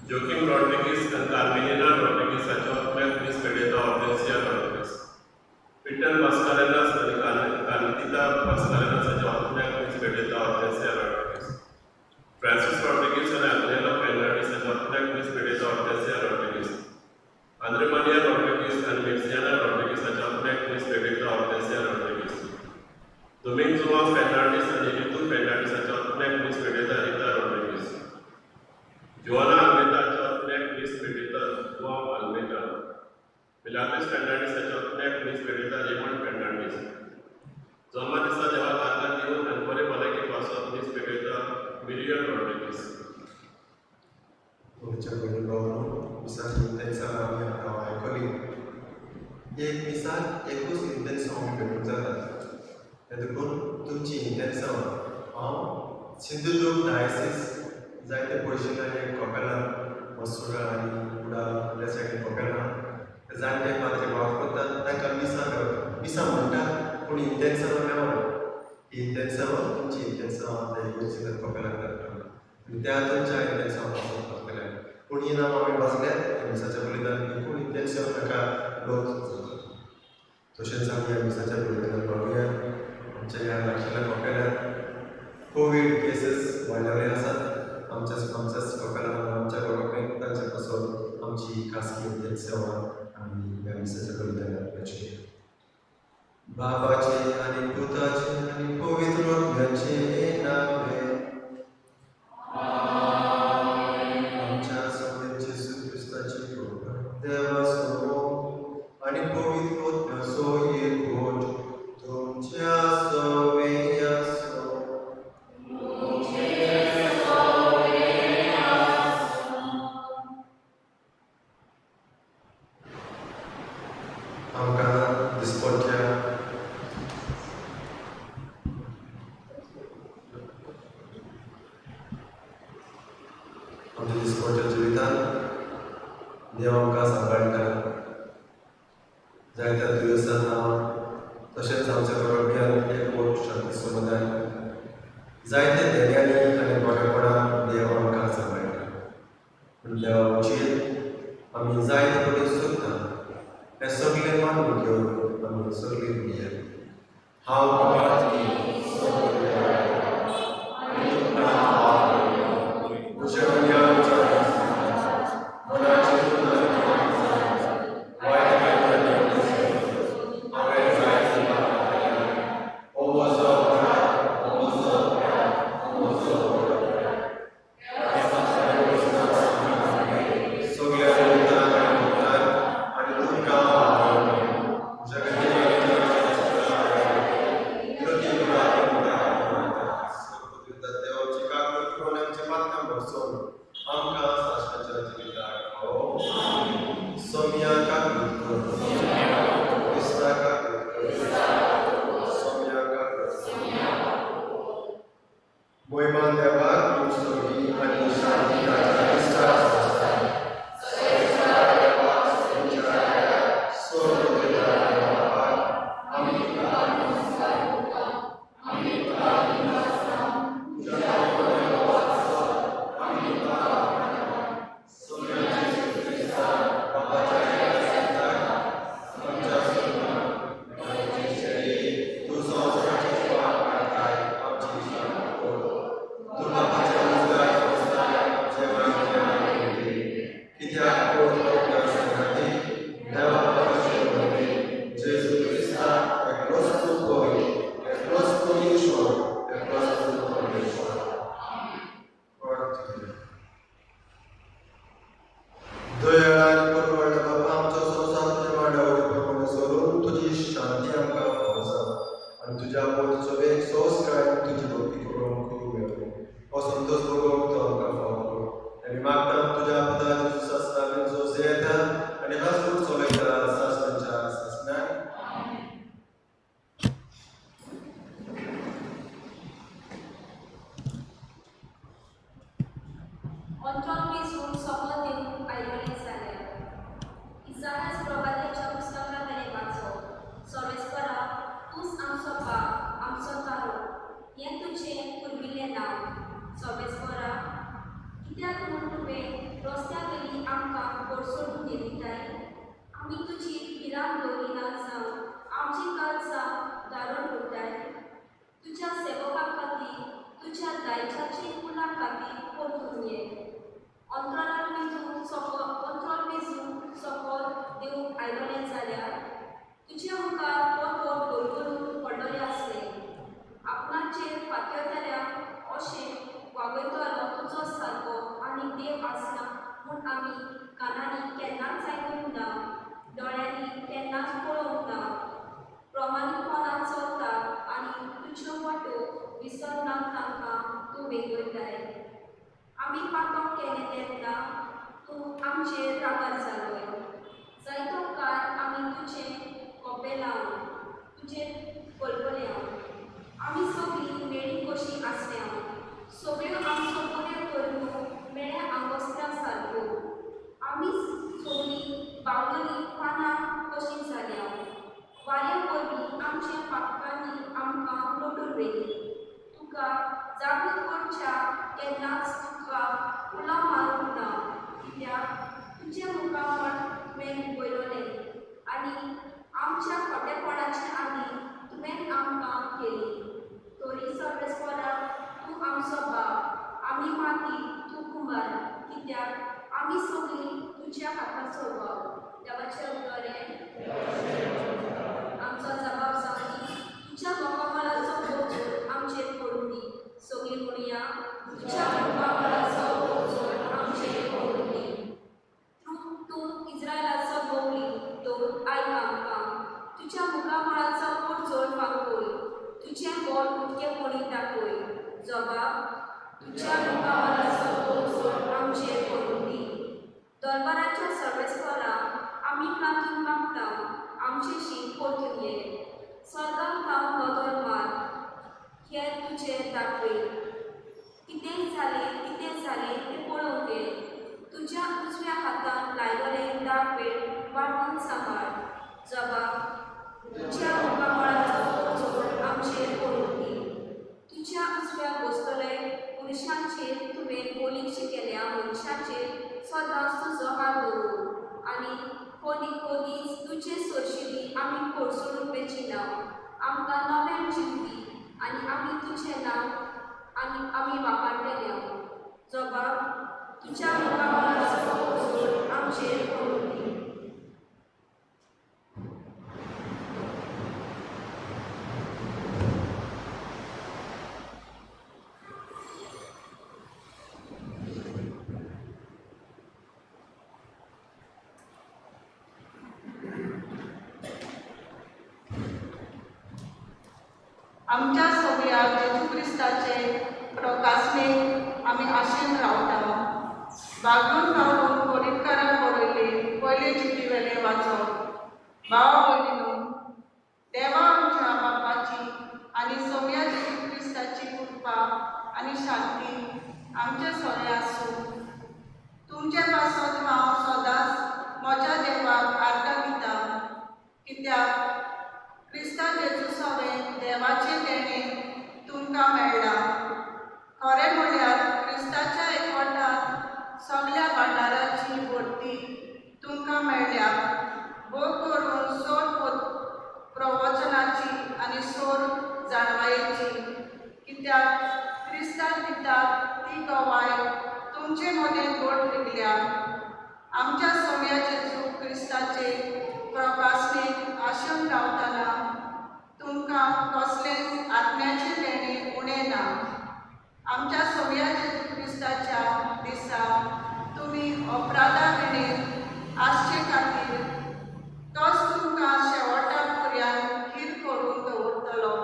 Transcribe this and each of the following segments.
जोकीम रॉड्रिगीस आनी कार्मेलिना रॉड्रिगीस हांच्या आत्म्याक मीस भेटयता ऑर्टेन्सिया रॉड्रिगीस. पिटल मास्कारेन्हास आनी कार्मितिता मास्कारेन्हास हांच्या आत्म्याक मीस भेटयता ऑर्टेन्सिया रॉड्रिगीस. फ्रांसीस रॉड्रिगीस आनी आग्नेलो फेर्नांडीस हांच्या आत्म्याक मीस भेटयता ऑर्टेन्सिया रॉड्रिगीस. आंद्रे मारिया रॉड्रिगीस आनी मिर्सियाना रॉड्रिगीस हांच्या आत्म्याक मीस भेटयता ऑर्टेन्सिया रॉड्रिगीस. दोमिंग जुआ फेर्नांडीस आनी रितू फेर्नांडीस हांच्या आत्म्याक मीस भेटयता रिता रॉड्रिगीस. जोआना आल्मेदा हांच्या आत्म्याक मीस भेटयता जुआंव आल्मेदा. मिलाग्रीस फेर्नांडीस हांच्या आत्म्याक मीस भेटयता रेमंड फेर्नांडीस. जल्मा दिसा देवाक आर्गां दिवन आनी बरे भलायके पासत मीस भेटयता मिरियल रॉड्रिगीस. तुमच्या भयणी भावांनो, मिसाची इंतेन्सां आमी आतां आयकली. एक मिसाक एकूच इंतेन्सांव आमी भेटूंक जाता. देखून तुमची इंतेन्सांव हांव सिंधुदुर्ग डायसीस जायते पयशिल्ल्यान एक कपेलां मसुरा आनी कुडाळ त्या सायडीन कपेलां जाणटे पाद्री वावर करतात. तांकां मिसां मेळटा, मिसां म्हणटा, पूण इंतेन्सांव मेळना. ही इंतेन्सांव, तुमची इंतेन्सांव आतां इगर्जेंत कपेलाक धाडटलो आनी त्या तुमच्या इंतेन्सांव पासून करतले. पूण ही नांव आमी वाचल्यात त्या मिसाच्या बलिदान एकूण इंतेन्सांव ताका लोक जाता. तशेंच आमी ह्या मिसाच्या बलिदानान बघूया, आमच्या ह्या लागशिल्ल्या कपेलांत कोवीड केसीस वाडलेले आसात. आमच्याच कपेलान, आमच्या गोरमेंट तांच्या पासून आमची खासगी इंतेन्सांव आमी ह्या मिसाच्या बलिदानात घालची. बाबाचे आनी पुताचे आनी पवित्र आत्म्याचे नावे. आमच्या स्वामी जेजू क्रिस्ताची कृपा, देवाचो मोग आनी पवित्र आत्म्याचो एकवट तुमच्या सवें आसो. आमकां दिसपट्ट्या आमच्या दिसपट्ट्या जिवितांत देव आमकां सांबाळटा. जायत्या दुयेंसां तशेंच आमच्या बरोबर एकवट, शांती, समाधान, जायते देण्यांनी आनी बरेपणान देव आमकां सांबाळटा. पूण देवा उचीर आमी जायते कडेन चुकता. हें सगळें मानून घेवन आमी सगळीं म्हणया, हांव म्हज्या मनाचे वायट हांवें जायते पापां केल्यात. हो म्हजो अपराध, हो म्हजो अपराध, हो म्हजो अपराध. सगळ्या पवित्रांक आनी भक्तांक आनी तुमकां म्हज्या खातीर विनोदी. देवाची काकूट करून आमचे पातकां भरसून आमकां साश्टाच्या जिविताक फावो. सोम्या काकूट कर. क्रिस्ता काकूट कर. सोम्या काकूट कर. मोहिमान देवाक तुमची आनी शांती ताच्या क्रिस्ता आमी तुका तूं संवसाराची वाट काडटाय, आमची शांत कर. तूं बापाच्या उजव्या बसताय, आमचे मागीर. कित्याक पवित्र सांगाती देवा बापाचे मदीं जेजू क्रिस्ता एकलोच तूं पवित्र, एकलोच तूं ईश्वर, एकलोच तूं परमेश्वर. प्रार्थना. दयाळ आनी परवडल्या बाबा, आमचो संवसार तुज्या मांडावळी प्रमाणे सोडून तुजी शांती आमकां फावो जावं आनी तुज्या पवित्र सभेक संस्कार तुजी भक्ती करूंक खूब मेळटलो हो संतोश भोगोवंक तो आमकां फावो कर. आमी मागता तुज्या पदा तुजो सासणा जो येता आनी राजवट चलयता सासणाच्या सासणाक. अंतोन मीस सोपत दिवंक आयिल्लें जालें. इसायास प्रवाद्याच्या पुस्तकांतलें वाचप. सर्वेस्परा, तूंच आमचो बाप, आमचो तारो, हें तुजें पुर्विल्लें नांव. सर्वेस्परा, कित्याक म्हूण तुवें रस्त्या कोडसोडून दिताय. आमी तुजी भिरांत दवरिना जावन आमची काळजां दारून उरताय. तुज्या सेवका खातीर, तुज्या दायजाची कुला खातीर परतून ये. अंतराळ मेजून अंतराळ मेजून सकल देवूंक आयलोलें जाल्यार तुज्या मुखार पोट गलगलून पडलेलें आसलें. आपणाचेर फातयतल्या अशें वागयतलो तुजो सारको आनी देव आसना म्हूण आमी कानांनी केन्नाच आयकूंक ना, दोळ्यांनी केन्नाच पळोवंक ना. प्रमाणीकपणान चलतात आनी तुज्यो वाटो विसरना तांकां तूं वेगयताय. आमी पातक केलें तेन्ना तूं आमचेर रागार जालोय. जायतो काळ आमी तुजें कोपेलांव, तुजें कलकल्याव. आमी सगळीं मेळी कशीं आसल्या, सगळ्यो आमचो बऱ्यो करून मेळ्या आंगोस्त्रा सारक्यो. आमी सगळीं बावलेलीं पानां कशीं जाल्या. वाऱ्या वरवीं आमच्या पातकांनी आमकां लोटून व्हेली. तुका जागृत करच्या केन्नाच तुका उलो मारूंक ना, कित्याक तुजें मुखामळ तुवें लिपयलोलें आनी आमच्या खोटेपणाचे आदी तुवें आमकां केली. तरी सर्वेस्परा, तूं आमचो बाप, आमी माती, तूं कुंभार, कित्याक आमी सगळीं तुज्या हाताचो वाव. देवाचें उतर आमचो जबाब जावनी. तुज्या मुखामळाचो पोरजोर आमचेर पडूं दी. सगळीं म्हणया, तुज्या मुखामळाचो पोरजोर आमचेर पडूं दी. तूं इस्रायलाचो बोवली तर आयक आमकां. तुज्या मुखामळाचो पोरजोर फांकोय. तुजें बोट उदकेपणी दाखय. जबाब, तुज्या मुखामळाचो पोरजोर आमचेर पडूं दी. दरबाराच्या सर्वेस्परा, आमी प्रांतून मागता, आमचेशी परतून ये. स्वर्गाक थावन नदर मार, हे तुजें दाखय. कितें जालें, कितें जालें तें पळोवंक ये. तुज्या उजव्या हातान लायलोलें दाग वेळ वांटून सांबाळ. जबाब, तुज्या मुखामळाचो पोरजोर आमचेर पडूं दी. तुज्या उजव्या बसतले पुरुशांचेर तुवें बोलीक शिकेल्या मनशाचेर सदांच तुजो हात दवर आनी कोदीच तुजे सोरशिली आमी कोडसोडून वेची ना. आमकां नव्यान जीव दी आनी आमी तुजें नांव आनी आमी वापरतले. जबाब, तुज्या मुखामळाचो पोरजोर आमचेर पडूं दी. आमच्या सोबया जेजू क्रिस्ताचे प्रकाशनेक आमी आशेन रावता. बागून पावून कोरितकाराक बरयल्ले पयले चिटी वेलें वाचप. भावा भयणीनो, देवा आमच्या बापाची आनी सोम्या जेजू क्रिस्ताची कृपा आनी शांती आमचे सोरे आसूं. तुमचे पासत हांव सदांच म्हज्या देवाक आर्गां दिता, कित्याक क्रिस्ता जेजू सवें देवाचें देणें तुमकां मेळ्ळां. खरें म्हळ्यार क्रिस्ताच्या एकवटांत सगल्या भांडाराची भरती तुमकां मेळ्ळ्या, भोव करून सोर प्रवचनाची आनी सोर जाणवायेची, कित्याक क्रिस्तान दितात ती गवाय तुमचे मदें गोड रिगल्या. आमच्या सोम्या जेजू क्रिस्ताचे प्रकाशनेक आशेवन रावतना तुमकां कसलेंच आत्म्याचें देणें उणें ना. आमच्या सोम्या जेजू क्रिस्ताच्या दिसा तुमी अपराधा विणें आसचे खातीर तोच तुमकां शेवटा पर्यंत थीर करून दवरतलो,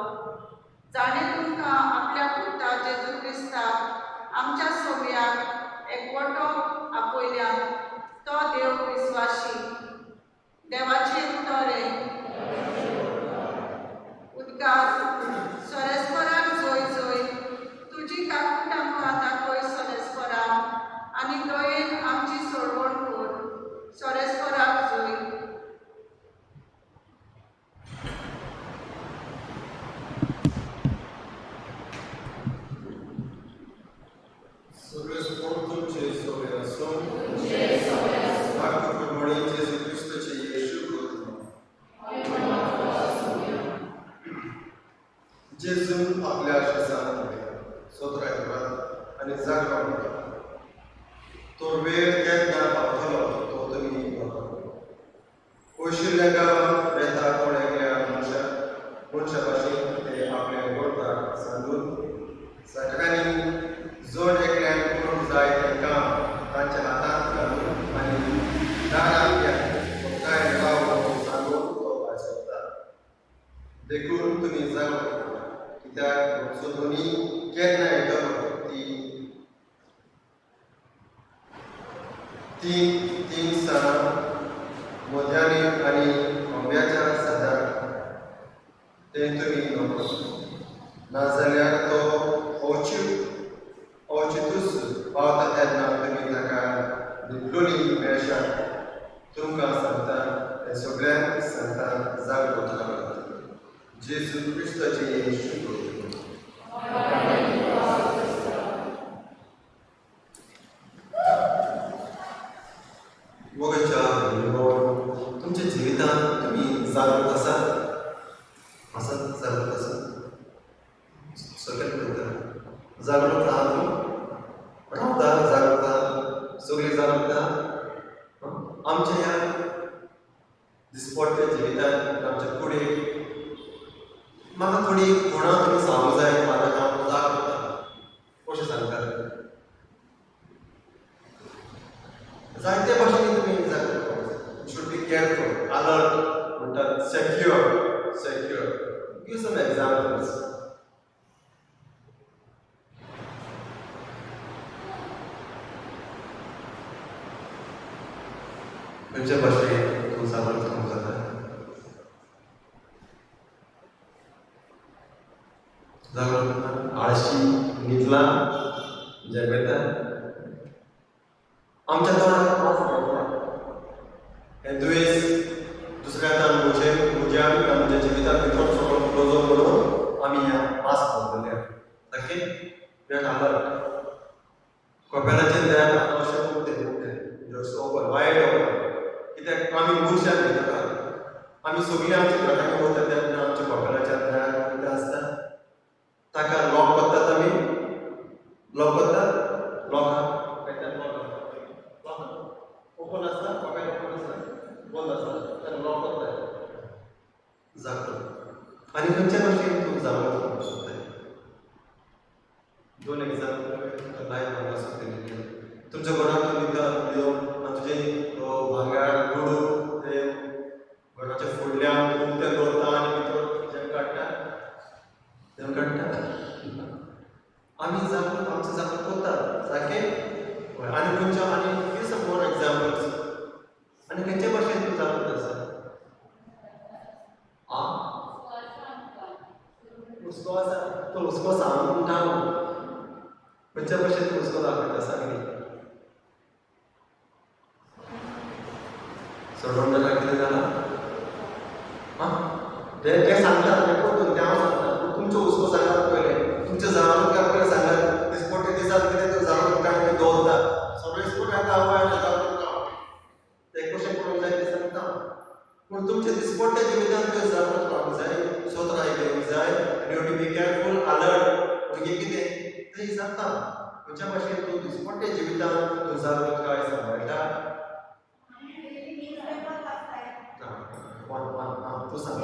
जाणें तुमकां आपल्या पुता जेजू क्रिस्ताक आमच्या सोम्याक एकवटो आपयल्या तो देव विस्वाशी. देवाचें उतर. उद्गार. सोरेस्पराक जोय जोय. तुजी काकूट आमकां दाखय सोरेस्परा आनी तो वेळ केन्ना पावतलो तो तुमी नकळ. पयशिल्ल्या गांवांत वेता कोण एकल्या मनशा भाशेन ते आपल्या गोरताक सांगून सगळ्यांनी जण एकल्यान करूंक जाय तें काम तांच्या हातांत घालून आनी दारांतल्यान काय राव म्हणून सांगून तो भायर सरता. देखून तुमी जागृत रावात, कित्याक तुमचो धनी केन्ना येतलो ती तीन तीन सणां मध्यानी आनी कोंब्याच्या सदार तें तुमी नकळ. नाजाल्यार तो अवचितूच पावता तेन्ना तुमी ताका न्हिदलोली मेळशात. तुमकां सांगता हें सगळ्यांक सांगता, जागृत रावात. जेजू क्रिस्ताचें शुक्र. मोगाच्या भयणी, तुमच्या जिवितांत तुमी जागृत आसात? आसात? जागृत आसात? सगळें पळयता, जागृत आहा तूं? रावता जागृत आहा? सगळीं जागृत आहा? आमच्या ह्या दिसपट्ट्या जिवितांत आमच्या कुडीक म्हाका थोडी गुणां तुमी सांगूंक जाय. म्हाका हांव जागृत आहा कशें सांगतात? जायते भाशेन तुमी जागृत रावंक जाय. Should be careful, alert म्हणटात, secure secure. Give some examples. खंयच्या भाशेन तूं जागृत रावंक जाता? जागृत, आळशी, न्हिदला, झेमेता. आमच्या तोंडाक माफ मेळटा हें दुयेंस दुसऱ्या हातान म्हजे म्हज्या आमच्या जिवितांत भितर सगळो क्लोज म्हणून आमी ह्या मास्क घातलेले. Okay, we are alert. कपेलाचें दार आतां अशें उक्तें उक्तें, जस्ट ओपन, वायड ओपन. कित्याक आमी मनशां भितर आहात. आमी सगळीं आमच्या घरांनी वता तेन्ना आमच्या कपेलाच्या दार कितें आसता? ताका लॉक करतात आमी. लॉक करतात. लॉक लॉक ओपन आसता, कपेल ओपन आसता, बंद आसता, ताका लॉक करतात. जागृत आनी खंयच्या भाशेन तूं जागृत रावंक शकता? दोन एग्जाम्पल लायव हांगा दिलेली. तुमच्या घरांत तूं न्हिदता न्हिदोन आनी तुजें भांगर दुडू ते घराच्या फुडल्यान तूं उक्तें दवरता आनी भितर जें काडटा तें काडटा. आमी जागृत, आमचें जागृत करतात सारकें. आनी खंयच्या आनी give some more examples. आनी खंयच्या भाशेन तूं जागृत आसा? आं, हुस्को आसा तो हुस्को सांग म्हणटा हांव. खंयच्या भाशेन तूं हुस्को दाखयता सांग न्ही. सोडून जाल्यार कितें जालां? आं, ते ते सांगतात तें परतून तें हांव सांगता, पूण तुमचो हुस्को सांगात पयलें. तुमचें जागृतकाय पयलें सांगात. दिसपट्टे दिसाक कितें तूं जागृतकाय तुमी दवरता? सगळें स्कूल येता हांव जागृत राव, तें कशें करूंक जाय तें सांगता हांव. पूण तुमच्या दिसपट्ट्या जिवितांत तुवें जागृत रावंक जाय, सोतराय घेवंक जाय आनी you to be careful, alert. मागीर कितें तें सांगता. खंयच्या भाशेन तूं दिसपट्ट्या जिवितांत तूं जागृतकाय सांबाळटा? One one. आं, तूं सांग.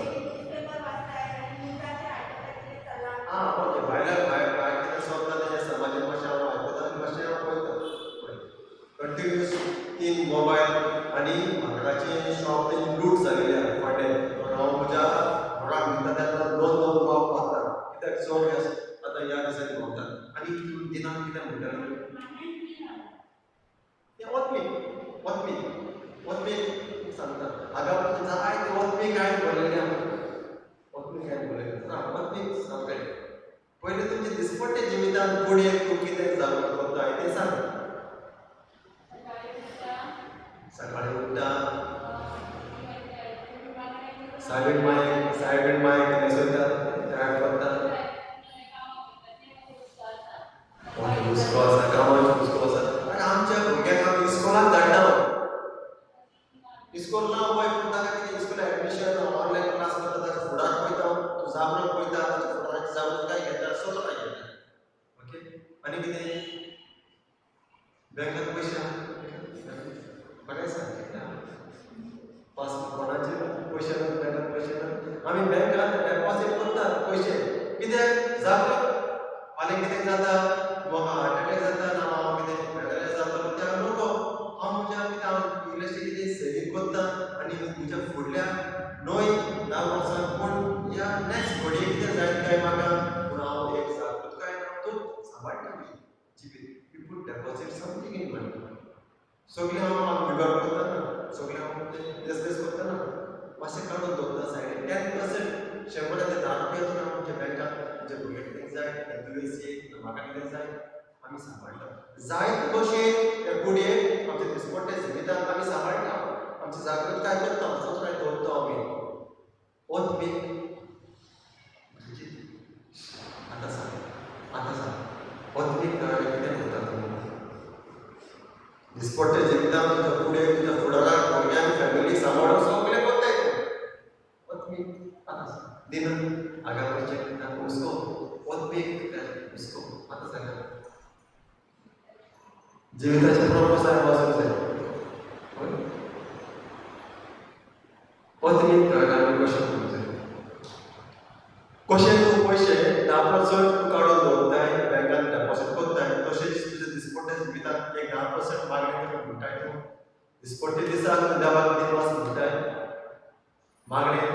आं, ओके. भायल्या भायर भायर कितें चलता तें समाजान मातशें हांव आयकता आनी मातशें हांव पळयता. कंटिन्युअस तीन मोबायल आनी भांगराचें शॉप तें लूट जालेलें आहा फोंडें. हांव म्हज्या घराक न्हिदता तेन्ना दोन दोन लॉक मारता, कित्याक चोर आतां ह्या दिसांनी भोंवतात. आनी तूं दिनाक कितें म्हणटालो तें? ओतमीक ओतमीक ओतमीक सांगता. हांगा जायते ओतमीक हांवें बरयलें आहा. ओतमीक हांवें बरयलें. ना, ओतमीक सांगता. पयलीं तुमच्या दिसपट्ट्या जिवितांत कुडीक तूं कितें जागृत करता तें सांग. सकाळीं उठ्ठा, सायबीण मायक सायबीण मायक न्हेसयता, तयार करता. ओके, हुस्को आसा, कामाचो हुस्को आसा. आनी आमच्या भुरग्यांक आमी इस्कोलाक धाडटा. इस्कोल ना वय, पूण ताका कितें इस्कोला एडमिशन, ऑनलायन क्लास करता. ताका फुडार पळयता तूं, जागृत पळयता, ताच्या फुडाराची जागृतकाय घेता, सोतराय घेता. ओके, आनी कितें? बँकात पयशे आहा? बँक आसा कितें पास कोणाचे पयशे ना बँकात पयशे ना आमी बँकात डेपॉजीट करतात पयशे कित्याक जागृत फाल्यां कितें जाता म्हाका हार्ट एटॅक जाता ना हांव कितें पॅरलायज जातलो त्या नको हांव म्हज्या कितें हांव इल्लेशें कितें सेवींग करता आनी म्हज्या फुडल्या न्हय 10 वर्सां पूण ह्या नॅक्स्ट घडये कितें जायत काय म्हाका पूण हांव एक जागृतकायेन हांव तो सांबाळटा जिवीत. We put deposit something in money. सगळें हांव हांव बिगाड करता ना सगळें हांव बेस करता ना मातशें काडून दवरता सायडीन 10% 100 10 रुपया तुका आमच्या बँकात आमच्या भुरग्याक कितें जाय दुयेंस येयत ना म्हाका कितें जाय आमी सांबाळटा जायते भशेन त्या कुडयेक आमच्या दिसपट्ट्या जिवितांत आमी सांबाळटा आमची जागृतकाय करता सत्राय दवरता आमी ओतमीक आतां सांग आतां सांग ओतमीक कितें करता तुमी दिसपट्ट्या जिवितांत तुज्या फुडें तुज्या फुडाराक भुरग्यांक फॅमिली सांबाळून सगळें करताय तूं ओतमीक आतां सांग दिना आगा करचें हुस्को ओतमीक हुस्को आतां सांगा जिविताचे पर्पज हांवें वाचूंक जाय ओतमीक आमी कशें करूंक जाय कशें तूं पयशे 10% तूं काडून दवरताय बँकान डेपॉजीट करताय तशेंच तुज्या दिसपट्ट्या जिवितांत एक 10% मागणें तुका म्हणटाय तूं दिसपट्टे दिसाक तूं देवाक दिनवास म्हणटाय मागणें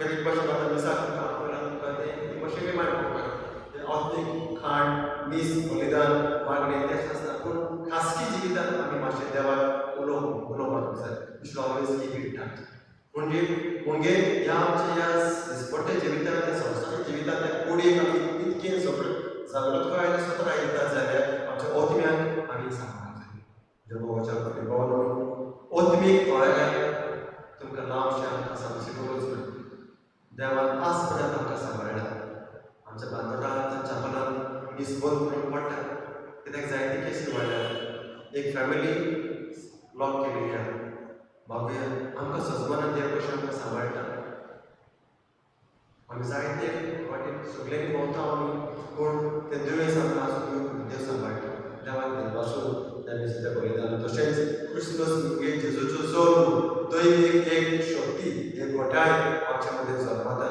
एक भशेन आतां मिसाक तुका आपयला तुका तें एक भशेन रिमांयड करपाक तें आत्मीक खाण मीस बलिदान मागणें तें आसता पूण खासगी जिवितांत आमी मातशें देवाक उलोवपाक जाय. You should always keep in touch. म्हणजे म्हणजे ह्या आमच्या ह्या दिसपट्ट्या जिवितांत त्या संवसारीक जिवितांत त्या कुडीक आमी इतकें सगळें जागृतकायेन सतराय दितात जाल्यार आमच्या ओतम्याक आमी सांबाळूंक जाय. देवाच्या कृपेन ओतमीक थोड्या काय तुमकां लांबशें आमकां सांगची गरज ना. देवान आज पर्यंत आमकां सांबाळ्ळा. आमच्या बांदोडा चापलांत मीस बंद करूंक पडटा कित्याक जायती केसी वाडल्या. एक फॅमिली लॉक केलेली आहा मागुया आमकां सजमानान देव कशें आमकां सांबाळटा. आमी जायते वाटेन सगळ्यांनी भोंवता आमी पूण ते दुयेंस आमकां आसून देव सांबाळटा. देवाक दिनवासून त्या मिसाच्या बलिदान. तशेंच क्रिसमस म्हणजे जेजूचो जल्म दैवीक एक शक्ती एक घटाय आमच्या मदें जल्मता.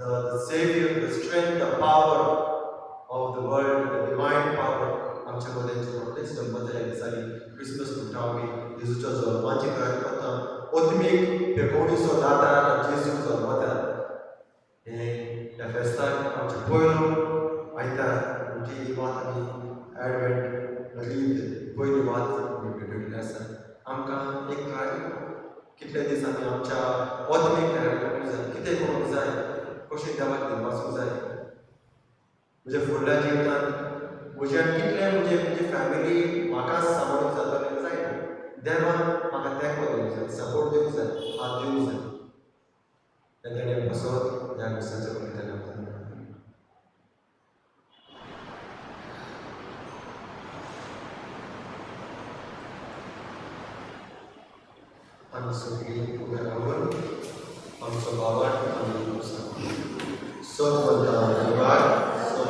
The saviour, the strength, the power of the world, the divine power आमच्या मदें रोखडेच जल्मता. ह्या दिसांनी क्रिसमस म्हणटा आमी जेजूच्या जल्माची तयार करता. ओतमीक पेकोवणीचो दाता जेजू जल्मता. हें ह्या फेस्ताक आमचें पयलो आयतार म्हणजे ही वात आमी एडवेंट रीत पयली वात आमी पेटयल्ली आसा. आमकां एक तयारी कितले दीस आमी आमच्या ओतमीक तयार करूंक जाय कितें करूंक जाय कशें देवाक दिनवासूंक जाय. म्हज्या फुडल्या जिवितांत म्हज्यान कितलें म्हणजे म्हजी फॅमिली म्हाकाच सांबाळूंक जातलें जायना. देवान म्हाका तेंको दिवंक जाय, सपोर्ट दिवंक जाय, हात दिवंक जाय. तेणे बसत ह्या मिसाच्या बलिदानाक. आमी सगळीं उबे रावन आमचो बाबाट आमी सत म्हणटा देवाक सत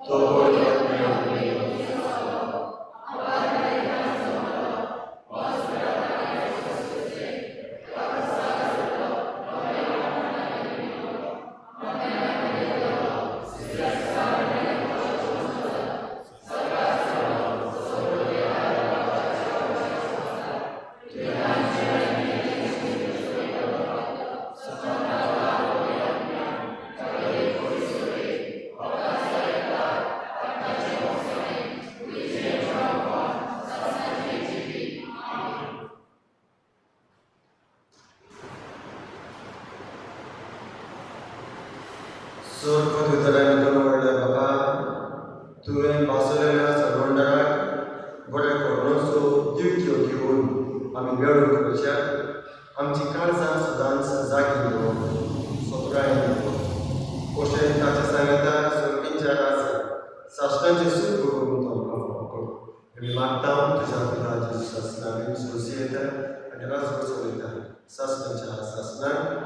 तो स्वर्गदूतांनी दोन व्हडल्या बाबा तुवें भासलेल्या सर्वंडराक बरें करुणेचो दिवक्यो घेवन आमी मेळूंक करच्या आमची काळजां सदांच जागी दवर सोतरायेन दवर कशें ताच्या सांगाता सर्गींच्या राजा साश्टांचें सूख करून तो आमकां फावो कर. आमी मागता तुज्या पुता जेजू सासणाक सोंसी येता आनी राजवट चलयता सासणाच्या सासणाक.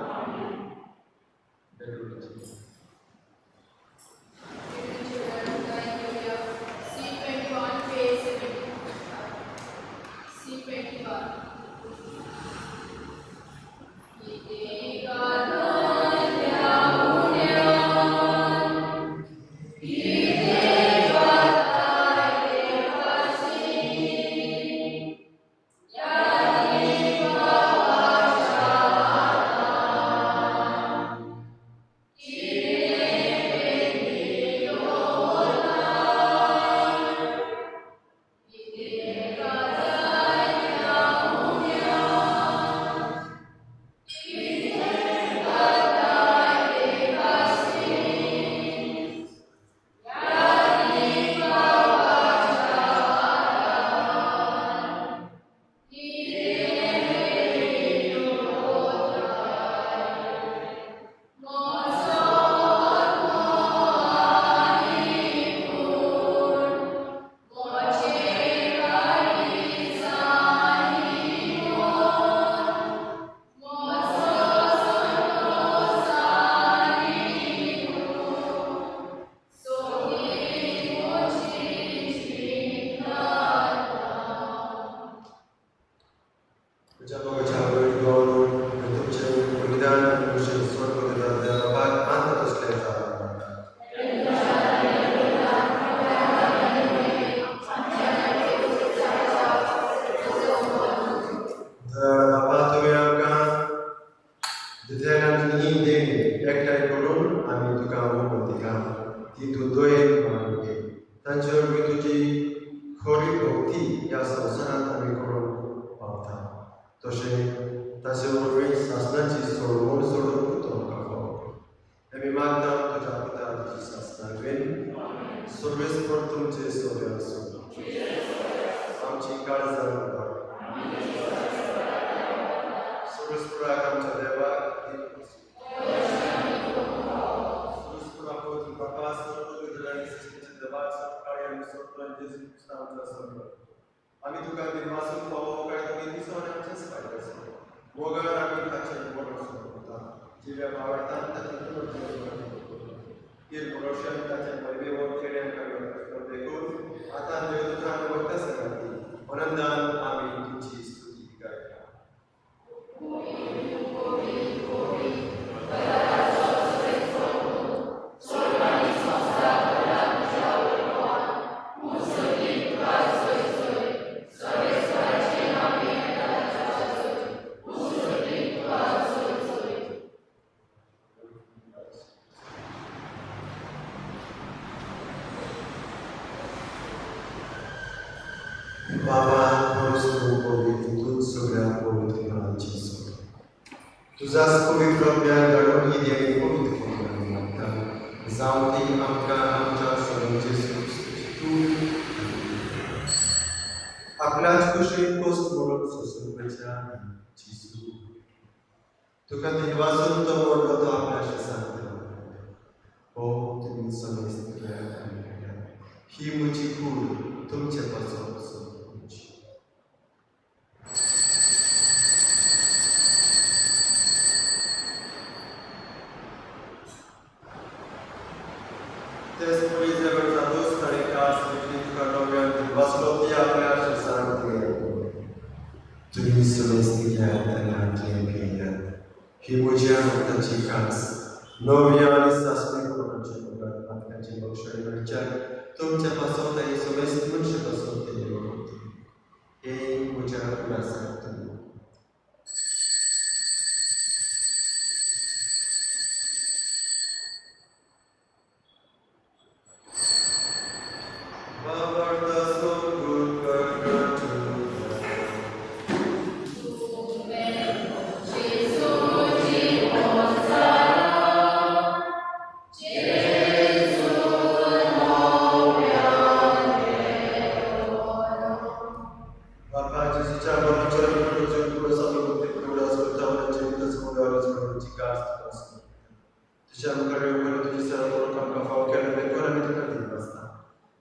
तुज्या पुता तुजी सासणावेन सर्वेस्पर तुमचे सोरे आसूं. आमची काळजां उबार. सर्वेस्पराक आमच्या देवाक दिल आसूं. सर्वेस्पराक बापा सर्व आनी सृश्टीच्या देवाक सकाळी आनी सर्व जेजू क्रिस्ता आमच्या संग आमी तुका दिनवासून पावो काय तुमी दिसो आनी आमचेच फायदे आसा. मोगान आमी ताचें बरो सोदता जिव्या भावार्थान ताचें तीर भरोशान ताचें वैभव तेणें आमकां व्यक्त देखून आतां देवदूतान वता संगाती आनंदान आमी तुमची स्तुती गायता. बाबा परस्पर पवित्र तूं सगळ्या पवित्रपणाची सोड. तुझाच पवित्र ज्ञान घडोवन ही देणी पवित्र करून आमी मागता जावं ती आमकां आमच्या सगळ्यांचे जेजू तूं आपल्याच कुशीन कोस्ट म्हणून सोसून करच्या जेजू तुका दिनवासून तो मोडलो तो आपल्या सांगता हो तुमी समेस्त घेयात आनी घेयात. ही म्हजी कूड तुमचे पासून सोंपची. त्याच परी जेवण जातूच ताणें कास घेतली तुका नव्यान दिनवासलो ती आपल्या शिसांक दिली. तुमी समेस्त घेयात आनी हांतलें पियात. ही म्हज्या रक्ताची कास नव्या आनी सासणी कोणाच्या मुखार पातकाची बक्षणी मेळच्याक तुमच्या पासून आनी समेस्त मनशा पासून ते निवडून हे म्हज्या उडासाक तुमी. Babarta songun kargatuda. बापा जेजूच्या मरणाच्या पुनरुत्थान पुरस आमी मुक्ती उडास करता आनी जिवितच मुखारच म्हणून कास तुका समर्पिता. तुज्या मुखार येवन तुजी सेवा करूंक आमकां फावो केलें देखून आमी तुका दिनवासता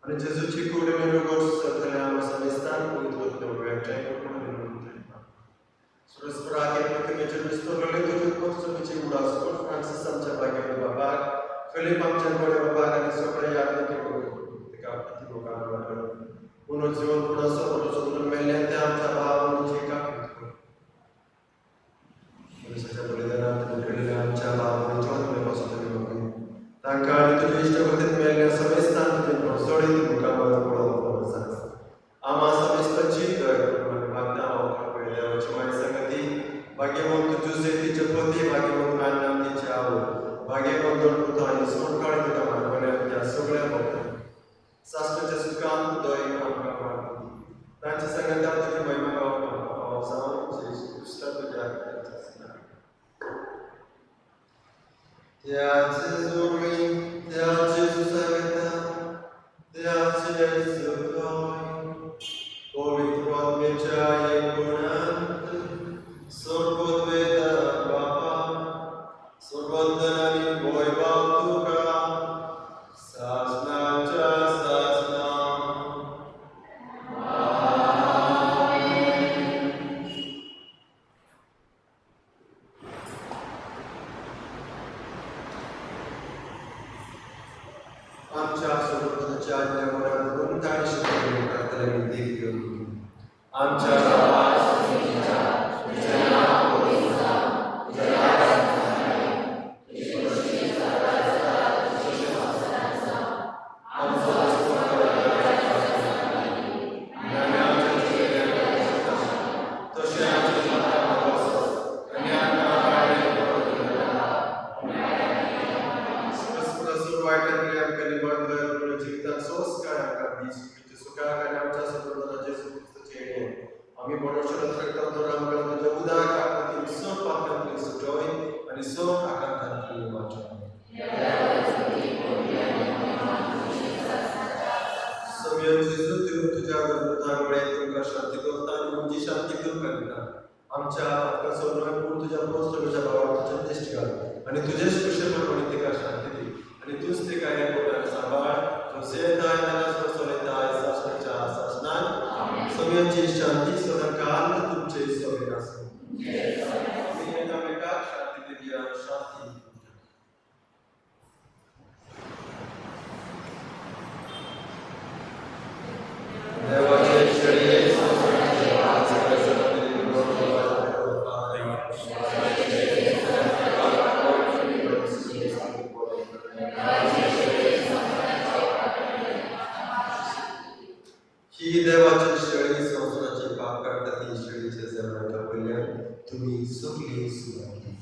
आनी जेजूची कूड आनी रोगोट सरतले आमी समेस्तान पवित्र एकठांय करून आमी नमूद सुरस्पराक प्रतिमेचेर विस्तरलेले तुजे उत्पत्तीची उडास कर. फ्रांसीस आमच्या भाग्यवंत बाबाक, फिलीप आमच्या गोड्या बाबाक आनी सगळे यादीक तिका प्रतिमुखार वाडलो. म्हणून जीवन पुणासो म्हणून मेल्ल्या त्या आमच्या भाव म्हणून काकूत कर. मनुष्याच्या बलिदानात केलेल्या आमच्या भाव म्हणून तुमी पासून तुमी मागूया. तांकां आनी तुजे इश्टगतीन मेल्ल्या समेस्तान तुजे सोडीत मुखार पळोवप आसा. आमा समेस्ताची दया करून आमी मागता आमकां देवाची माय संगती भाग्यवंत जुझे तिचे पती, भाग्यवंत आन्ना तिचे आवय, भाग्यवंत पुता आनी सोडकाळ तुका मागवल्या त्या सगळ्या भक्तांक सासणाच्या सुखान दय आमकां मागता. तांच्या सांगातान तुजी महिमा गावपाक आमकां फावो जावं जेजू क्रिस्ता तुज्या त्याचे जोडी त्याचे सांगता त्याचे सुखाय पवित्र आत्म्याच्या एकगुणांत सर्वोद्वेदा बापा सर्वंदन आनी वैभव तुका सासणाच्या सासणा. आमच्या स्वरूपाच्या आज्ञा मनात धरून ताणी शिकवले करतले मी देख घेऊन आमच्या बाबा, तुझें नांव पवित्र जावं, तुजें राज्य आमचो आनी आमच्या तशें आमच्या आनी आमकां वायटांतली आमकां निवळ कर. म्हणून जिवितांत सोंसकाय आमकां दी, सुखीचे सुखाक आनी आमच्या सदोनाच्या जेजू क्रिस्ताचे येणे आमी बरोबर करता तर आमकां तुज्या उदाक आकृतीन सग पातकांतली सुटोय आनी सग आकांतांतली वाचोय. आनी तुजेच कुशेपण तिका शांती दी आनी तूंच तिका हे पोटान सांबाळ जोसेताय ताका चलयताय सासणाच्या सासणान सगळ्यांची शांती सदांकाल तुमचे सगळे आसूं. एकामेकाक शांती दिवया. शांती. देवाचे शेळये ही देवाची शेळी संवसाराचे पाप काडटा ती शेळीच्या जेवणाच्या वयल्यान तुमी सगळीं सुवाती.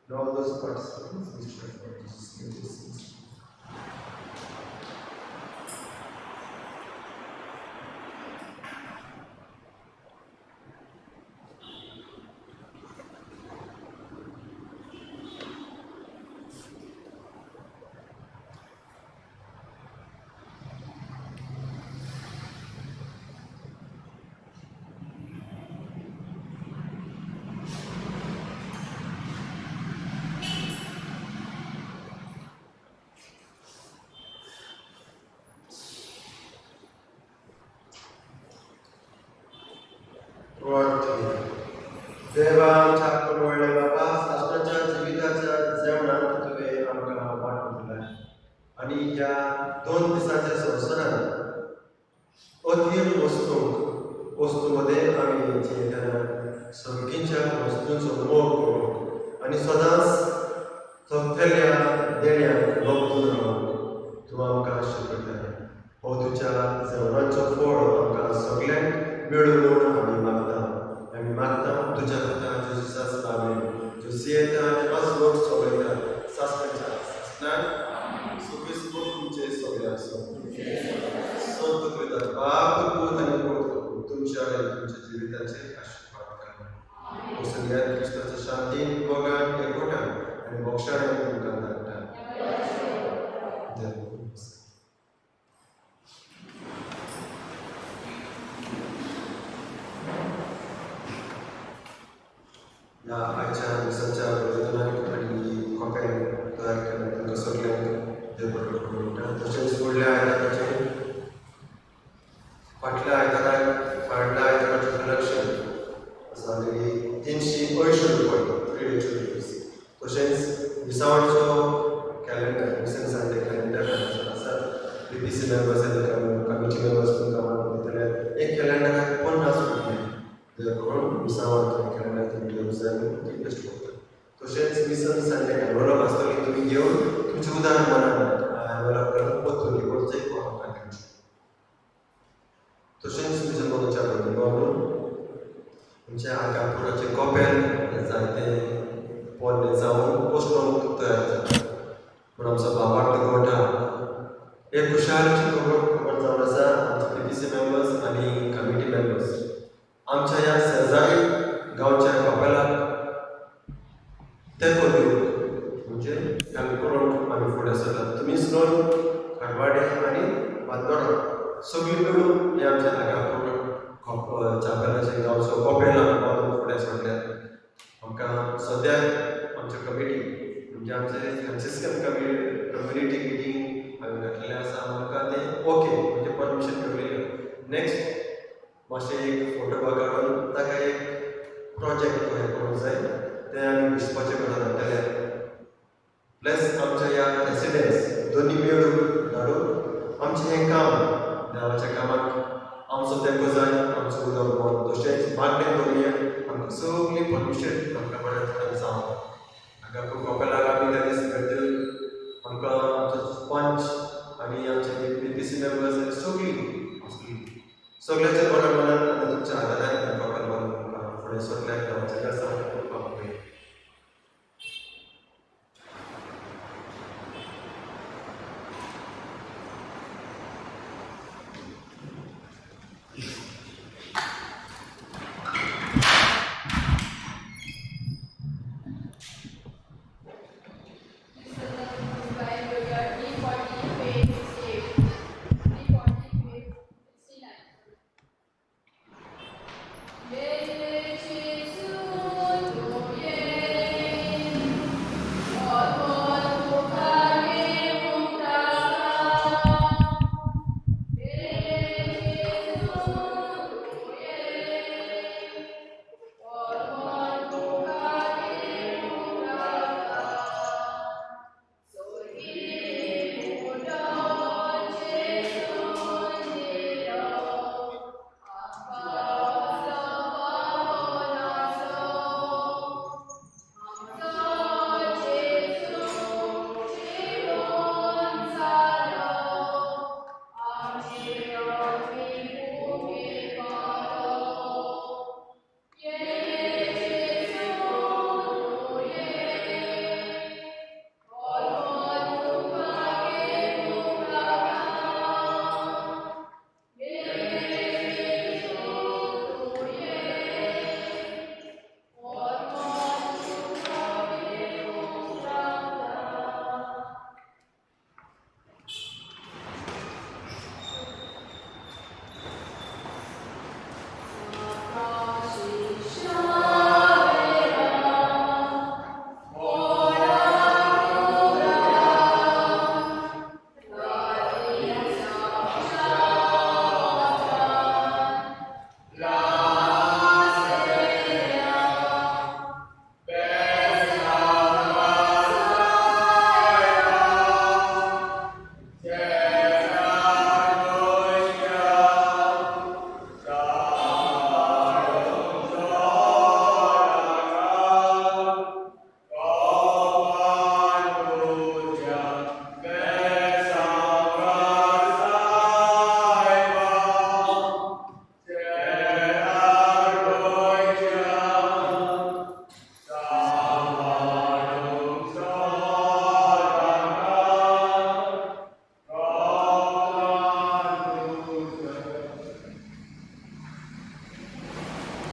And all those participants, Mr. for Jesus' name. देवा आमच्या व्हडले बाबा, सासणाच्या जिविताच्या जेवणाक तुवें आमकां वांटून दिलाय आनी ह्या 2 दिसाच्या संवसारांत अथीर वस्तूंक वस्तू मदें आमी जियेतना संकीच्या वस्तूंचो मोग करूंक आनी सदांच थकतल्या देण्यांक लब्दून रावंक तूं आमकां शिकयताय. हो तुज्या जेवणाचो फळ आमकां सगल्यांक मेळूं म्हूण आमी मागता. आमी मागता तुज्या पुता जेजूसाच नांवान, जो जियेता आनी अजवट चलयता सासणाच्या सासणाक. सुबेस तुमचे सगळे आसूं. संत त्रित्वाचे बाप, पूत आनी पवित्र तुमच्या आनी तुमच्या जिविताचेर आशिर्वाद करा. सगळ्या क्रिस्ताच्या शांतीन, मोगान, एकवटान आनी मोक्षान तुमकां धाडटा. देव. ह्या आयच्या दिसाच्या प्रयोजनाक आनी कॉपेन तयार केल्लें तुमकां सगल्यांक देव बरें करूं म्हणटा. तशेंच फुडल्या आयताराचें फाटल्या आयताराक फाटल्या आयताराचें कलेक्शन जालेली 380 रुपया, 380 रुपीज. तशेंच मिसावांचो कॅलेंडर, मिसन संडे कॅलेंडर आसा. पी पी सी मेंबर्स आनी कमिटी मेंबर्स तुमकां वांटून दितले. एक कॅलेंडराक 50 रुपया करून मिसावांचो कॅलेंडर तुमी घेवंक जाय म्हणून रिक्वेस्ट करता. तशेंच मिसन संडे एनवलप आसतली, तुमी घेवन तुमचें उदाहरण मनान एनवलप करून पोरतून करचें आमकां दिवचें. तशेंच मिशन मोगाच्या भयणी, आमच्या आगापुराचें कॉपेल जायते पोन्नें जावन पोस्टून तयार जाता पूण आमचो भावार्थ गोठा एक खुशालची खबर खबर जावन आसा. आमचे पी पी सी मेंबर्स आनी कमिटी मेंबर्स आमच्या ह्या शेजारी गांवच्या कपेलाक तेंको दिवंक म्हणजे आमी करूंक आमी फुडें सरतात. तुमीच न्हय, खारवाडे आनी बांदोडा सगळीं मेळून हे आमच्या आगापूर चापेलाचें गांवचो कपेल आमी बांदून फुडें सरल्यात. आमकां सद्याक आमच्या कमिटी म्हणजे आमचे फ्रांसिस्कन कम्युनिटी मिटींग आमी घातलेलें आसा. आमकां तें ओके म्हणजे परमिशन मेळ्ळें. नेक्स्ट मातशें एक फोटो काडून ताका एक प्रोजेक्ट हें करूंक जाय, तें आमी बिस्पाचे कडेन धाडटले. प्लस आमच्या ह्या रेसिडेंट्स दोनी मेळून धाडून आमचें हें काम देवाच्या कामाक आमचो तेंको जाय, आमचो उदक मन तशेंच मागणें दवरुया. आमकां सगळीं परमिशन आमकां बऱ्या तरेन जावं. हांगा कपेलाक आमी त्या दीस भेट दिवन आमकां आमचो पंच आनी आमचे पी पी सी मेंबर्स आनी सगळीं आसली सगळ्याच्या बऱ्या मनान आनी तुमच्या आदारान कपेल बांदून आमकां फुडें सगल्याक गांवच्या बेसांव करपाक पळय.